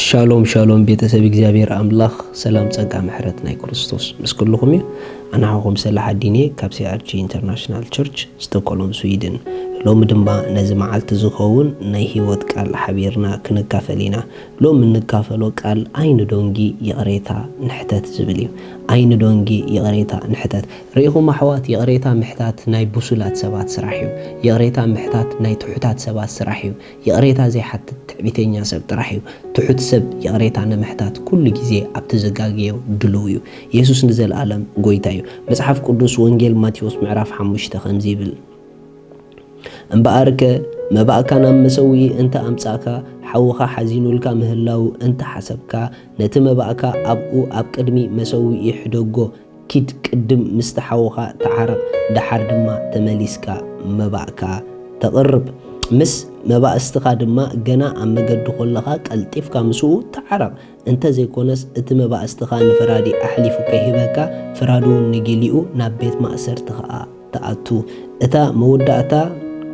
ሻሎም ሻሎም ቤተሰብ እግዚኣብሔር ኣምላኽ ሰላም ጸጋ ምሕረት ናይ ክርስቶስ ምስ ኩልኹም እዩ። ኣናኹም ሰላሕ ኣዲንየ ካብ ሲኣርጂ ኢንተርናሽናል ቸርች ስቶኮሎም ስዊድን። ሎሚ ድማ ነዚ መዓልቲ ዝኸውን ናይ ህይወት ቃል ሓቢርና ክንካፈል ኢና። ሎም እንካፈሎ ቃል ኣይንዶንጊ ይቕሬታ ንሕተት ዝብል እዩ። ኣይንዶንጊ ይቕሬታ ንሕተት። ርኢኹም ኣሕዋት፣ ይቕሬታ ምሕታት ናይ ብሱላት ሰባት ስራሕ እዩ። ይቕሬታ ምሕታት ናይ ትሑታት ሰባት ስራሕ እዩ። ይቕሬታ ዘይሓትት ትዕቢተኛ ሰብ ጥራሕ እዩ። ትሑት ሰብ ይቕሬታ ንምሕታት ኩሉ ግዜ ኣብቲ ዘጋገዮ ድሉው እዩ። የሱስ ንዘለኣለም ጎይታ እዩ። መጽሓፍ ቅዱስ ወንጌል ማቴዎስ ምዕራፍ ሓሙሽተ ከምዚ ይብል፣ እምበኣርከ መባእካ ናብ መሰውኢ እንተ ኣምጻእካ፣ ሓውኻ ሓዚኑልካ ምህላዉ እንተ ሓሰብካ፣ ነቲ መባእካ ኣብኡ ኣብ ቅድሚ መሰውኢ ሕደጎ፣ ኪድ ቅድም ምስቲ ሓውኻ ተዓረቕ፣ ደሓር ድማ ተመሊስካ መባእካ ተቕርብ። ምስ መባእስትኻ ድማ ገና ኣብ መገዲ ኮለኻ ቀልጢፍካ ምስኡ ተዓረቕ። እንተ ዘይኮነስ እቲ መባእስትኻ ንፈራዲ ኣሕሊፉ ከይህበካ፣ ፍራዲ እውን ንጊሊኡ ናብ ቤት ማእሰርቲ ኸኣ ትኣቱ። እታ መወዳእታ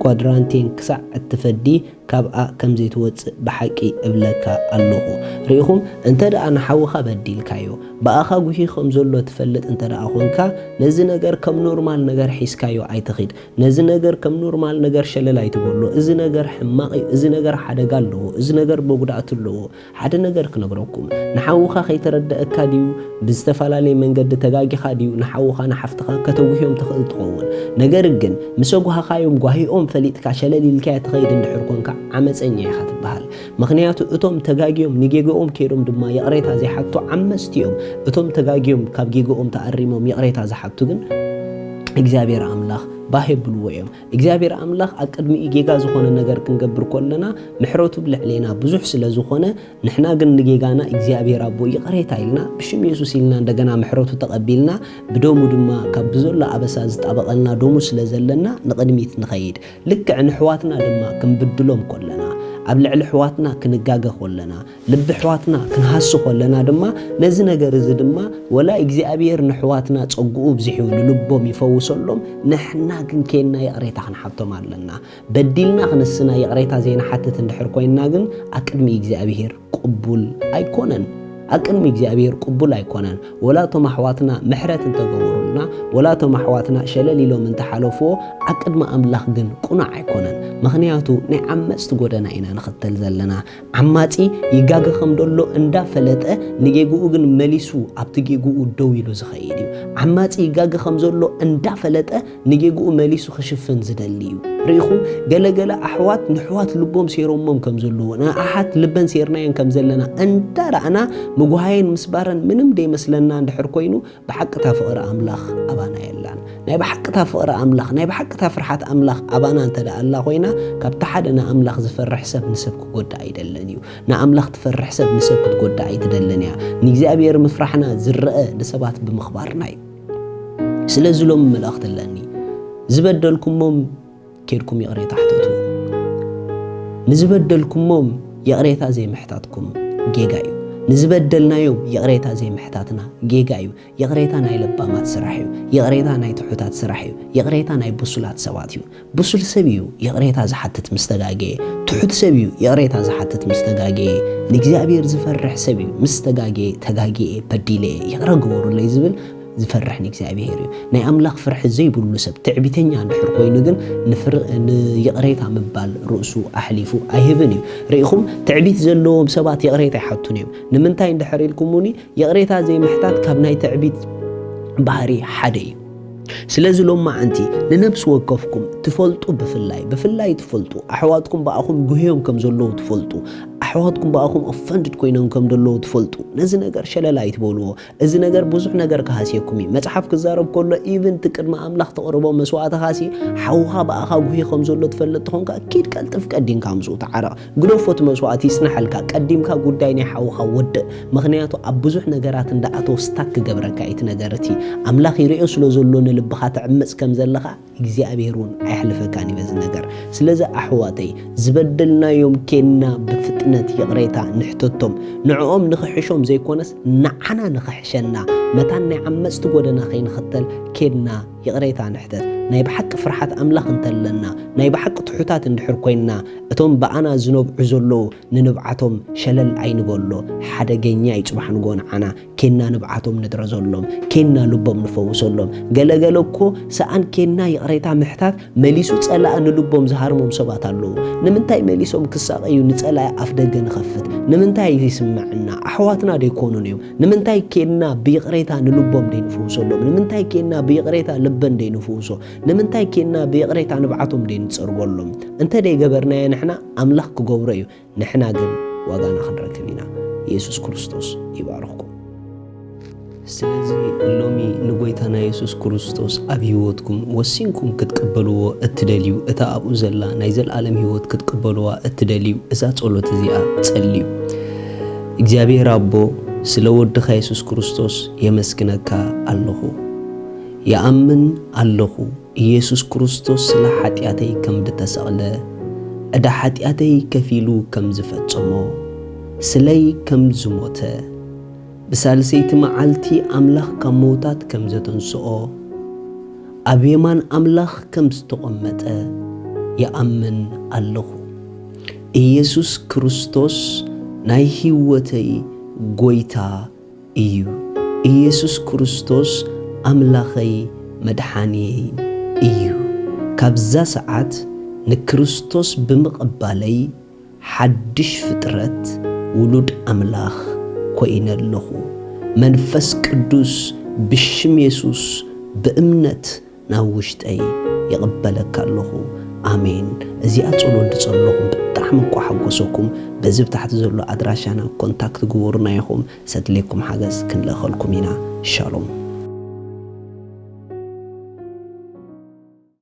ኳድራንቴን ክሳዕ እትፈዲ ካብኣ ከም ዘይትወጽእ ብሓቂ እብለካ ኣለኹ። ርኢኹም፣ እንተ ደኣ ንሓውኻ በዲልካዮ፣ ብኣኻ ጉሂ ከም ዘሎ ትፈልጥ እንተ ደኣ ኾንካ፣ ነዚ ነገር ከም ኖርማል ነገር ሒዝካዮ ኣይትኺድ። ነዚ ነገር ከም ኖርማል ነገር ሸለል ኣይትበሎ። እዚ ነገር ሕማቕ እዩ፣ እዚ ነገር ሓደጋ ኣለዎ፣ እዚ ነገር መጉዳእቲ ኣለዎ። ሓደ ነገር ክነግረኩም፣ ንሓውኻ ከይተረደኣካ ድዩ? ብዝተፈላለየ መንገዲ ተጋጊኻ ድዩ ንሓውኻ ንሓፍትኻ ከተጉህዮም ትኽእል ትኸውን። ነገር ግን ምስ ኣጉሃኻዮም ጓሂኦም ፈሊጥካ ሸለል ኢልካያ ትኸይድ እንድሕር ኮንካ ዓመፀኛ ኢኻ ትበሃል። ምኽንያቱ እቶም ተጋግዮም ንጌግኦም ከይዶም ድማ ይቕሬታ ዘይሓቱ ዓመፅቲ እዮም። እቶም ተጋግዮም ካብ ጌግኦም ተኣሪሞም ይቕሬታ ዝሓቱ ግን እግዚኣብሔር ኣምላኽ ባህ የብልዎ እዮም። እግዚኣብሔር ኣምላኽ ኣብ ቅድሚኡ ጌጋ ዝኾነ ነገር ክንገብር ከለና ምሕረቱ ብልዕሌና ብዙሕ ስለ ዝኾነ ንሕና ግን ንጌጋና እግዚኣብሔር ኣቦ ይቕሬታ ኢልና ብሽም የሱስ ኢልና እንደገና ምሕረቱ ተቐቢልና ብደሙ ድማ ካብ ብዘሎ ኣበሳ ዝጣበቐልና ደሙ ስለ ዘለና ንቕድሚት ንኸይድ። ልክዕ ንሕዋትና ድማ ክንብድሎም ከለና፣ ኣብ ልዕሊ ሕዋትና ክንጋገ ከለና፣ ልቢ ሕዋትና ክንሃሱ ከለና ድማ ነዚ ነገር እዚ ድማ ወላ እግዚኣብሔር ንሕዋትና ጸግኡ ብዚሑ ንልቦም ይፈውሰሎም፣ ንሕና ግን ኬንና ይቕሬታ ክንሓቶም ኣለና። በዲልና ክንስና ይቕሬታ ዘይንሓትት እንድሕር ኮይንና ግን ኣብ ቅድሚ እግዚኣብሔር ቅቡል ኣይኮነን። ኣብ ቅድሚ እግዚኣብሔር ቅቡል ኣይኮነን። ወላ እቶም ኣሕዋትና ምሕረት እንተገበሩልና፣ ወላ እቶም ኣሕዋትና ሸለል ኢሎም እንተሓለፍዎ፣ ኣብ ቅድሚ ኣምላኽ ግን ቅኑዕ ኣይኮነን። ምኽንያቱ ናይ ዓመፅቲ ጎደና ኢና ንኽተል ዘለና። ዓማፂ ይጋገ ከም ደሎ እንዳፈለጠ ንጌግኡ ግን መሊሱ ኣብቲ ጌግኡ ደው ኢሉ ዝኸይድ እዩ። ዓማፂ ይጋገ ከም ዘሎ እንዳፈለጠ ንጌግኡ መሊሱ ክሽፍን ዝደሊ እዩ። ርኢኹም፣ ገለገለ ኣሕዋት ንሕዋት ልቦም ሴሮሞም ከም ዘለዎ፣ ንኣሓት ልበን ሴርናየን ከም ዘለና እንዳረኣና ምጉሃየን ምስባረን ምንም ደይመስለና እንድሕር ኮይኑ፣ ብሓቅታ ፍቕሪ ኣምላኽ ኣባና የላን። ናይ ብሓቅታ ፍቕሪ ኣምላኽ፣ ናይ ብሓቅታ ፍርሓት ኣምላኽ ኣባና እንተ ደኣ ኣላ ኮይና፣ ካብቲ ሓደ ንኣምላኽ ዝፈርሕ ሰብ ንሰብ ክጎድእ ኣይደልን እዩ። ንኣምላኽ ትፈርሕ ሰብ ንሰብ ክትጎድእ ኣይትደልን እያ። ንእግዚኣብሔር ምፍራሕና ዝረአ ንሰባት ብምኽባርና እዩ። ስለዚ ሎሚ መልእኽቲ ኣለኒ። ዝበደልኩሞም ኬድኩም ይቕሬታ ሕተቱ። ንዝበደልኩሞም ይቕሬታ ዘይምሕታትኩም ጌጋ እዩ። ንዝበደልናዮም ይቕሬታ ዘይምሕታትና ጌጋ እዩ። ይቕሬታ ናይ ለባማት ስራሕ እዩ። ይቕሬታ ናይ ትሑታት ስራሕ እዩ። ይቕሬታ ናይ ብሱላት ሰባት እዩ። ብሱል ሰብ እዩ ይቕሬታ ዝሓትት ምስ ተጋገየ። ትሑት ሰብ እዩ ይቕሬታ ዝሓትት ምስ ተጋገየ። ንእግዚኣብሔር ዝፈርሕ ሰብ እዩ ምስ ተጋገየ፣ ተጋግየ፣ በዲለ፣ ይቕረ ግበሩለይ ዝብል ዝፈርሕ ንእግዚኣብሔር እዩ። ናይ ኣምላኽ ፍርሒ ዘይብሉ ሰብ ትዕቢተኛ እንድሕር ኮይኑ ግን ንፍር-፣ ንይቕሬታ ምባል ርእሱ ኣሕሊፉ ኣይህብን እዩ። ርኢኹም፣ ትዕቢት ዘለዎም ሰባት ይቕሬታ ኣይሓቱን እዮም። ንምንታይ እንድሕር ኢልኩምኒ፣ ይቕሬታ ዘይምሕታት ካብ ናይ ትዕቢት ባህሪ ሓደ እዩ። ስለዚ ሎማዓንቲ ንነብሲ ወከፍኩም ትፈልጡ፣ ብፍላይ፣ ብፍላይ ትፈልጡ፣ ኣሕዋትኩም ብኣኹም ጉህዮም ከም ዘለዉ ትፈልጡ፣ ኣሕዋትኩም ብኣኹም ኦፈንድድ ኮይኖም ከም ዘለዉ ትፈልጡ፣ ነዚ ነገር ሸለል ኣይትበልዎ። እዚ ነገር ብዙሕ ነገር ክሃስየኩም እዩ። መጽሓፍ ክዛረብ ከሎ፣ ኢቭን እቲ ቅድሚ ኣምላኽ ተቕርቦ መስዋእትኻሲ፣ ሓውኻ ብኣኻ ጉህዩ ከም ዘሎ ትፈልጥ ተኾንካ፣ ኪድ ቀልጥፍ ቀዲምካ ምስኡ ተዓረቕ። ግደፎ እቲ መስዋእቲ ይጽንሐልካ። ቀዲምካ ጉዳይ ናይ ሓውኻ ወድእ። ምኽንያቱ ኣብ ብዙሕ ነገራት እንዳኣተወ ስታክ ክገብረካ እዩ እቲ ነገር እቲ። ኣምላኽ ይርእዮ ስለ ዘሎ ንልብኻ ትዕምጽ ከም ዘለኻ እግዚኣብሔር እውን ኣየሕልፈካን እዩ በዚ ነገር። ስለዚ ኣሕዋተይ፣ ዝበደልናዮም ኬንና ብፍጥነት ይቕሬታ ንሕተቶም። ንዕኦም ንኽሕሾም ዘይኮነስ ንዓና ንኽሕሸና፣ መታን ናይ ዓመጽቲ ጎደና ከይንኽተል ኬንና ይቕሬታ ንሕተት። ናይ ብሓቂ ፍርሓት ኣምላኽ እንተለና፣ ናይ ብሓቂ ትሑታት እንድሕር ኮይንና፣ እቶም ብኣና ዝነብዑ ዘለዉ ንንብዓቶም ሸለል ኣይንበሎ። ሓደገኛ እዩ ጽባሕ ንግሆ ንዓና። ኬና ንብዓቶም ንድረዘሎም፣ ኬና ልቦም ንፈውሰሎም። ገለገለ እኮ ሰኣን ኬና ይቕሬታ ምሕታት መሊሱ ጸላኢ ንልቦም ዝሃርሞም ሰባት ኣለዉ። ንምንታይ መሊሶም ክሳቐዩ ንጸላኢ ኣፍ ደገ ንኸፍት? ንምንታይ ይስምዐና? ኣሕዋትና ደይኮኑን እዮም? ንምንታይ ኬና ብይቕሬታ ንልቦም ደይንፍውሰሎም? ንምንታይ ኬና ብይቕሬታ ልበን ደይንፍውሶ? ንምንታይ ኬና ብይቕሬታ ንብዓቶም ደይንጸርጎሎም? እንተ ደይገበርናዮ ንሕና ኣምላኽ ክገብሮ እዩ። ንሕና ግን ዋጋና ክንረክብ ኢና። የሱስ ክርስቶስ ይባርኽኩም። ስለዚ ሎሚ ንጎይታና የሱስ ክርስቶስ ኣብ ህይወትኩም ወሲንኩም ክትቅበልዎ እትደልዩ፣ እታ ኣብኡ ዘላ ናይ ዘልኣለም ህይወት ክትቅበልዋ እትደልዩ፣ እዛ ጸሎት እዚኣ ጸልዩ። እግዚኣብሔር ኣቦ፣ ስለ ወድኻ የሱስ ክርስቶስ የመስግነካ ኣለኹ። ይኣምን ኣለኹ፣ ኢየሱስ ክርስቶስ ስለ ሓጢኣተይ ከም ዝተሰቕለ፣ ዕዳ ሓጢኣተይ ከፊሉ ከም ዝፈጸሞ፣ ስለይ ከም ዝሞተ፣ ብሳልሰይቲ መዓልቲ ኣምላኽ ካብ ምዉታት ከም ዘተንስኦ፣ ኣብ የማን ኣምላኽ ከም ዝተቐመጠ ይኣምን ኣለኹ። ኢየሱስ ክርስቶስ ናይ ህይወተይ ጎይታ እዩ። ኢየሱስ ክርስቶስ ኣምላኸይ መድሓንየይን እዩ። ካብዛ ሰዓት ንክርስቶስ ብምቕባለይ ሓድሽ ፍጥረት ውሉድ ኣምላኽ ኮይነ ኣለኹ። መንፈስ ቅዱስ ብሽም የሱስ ብእምነት ናብ ውሽጠይ ይቕበለካ ኣለኹ። ኣሜን። እዚኣ ጸሎት ዝጸለኹም ብጣዕሚ እኳ ሓጎሰኩም። በዚ ብታሕቲ ዘሎ ኣድራሻና ኮንታክት ግበሩና ኢኹም። ሰድሌኩም ሓገዝ ክንልእኸልኩም ኢና። ሻሎም።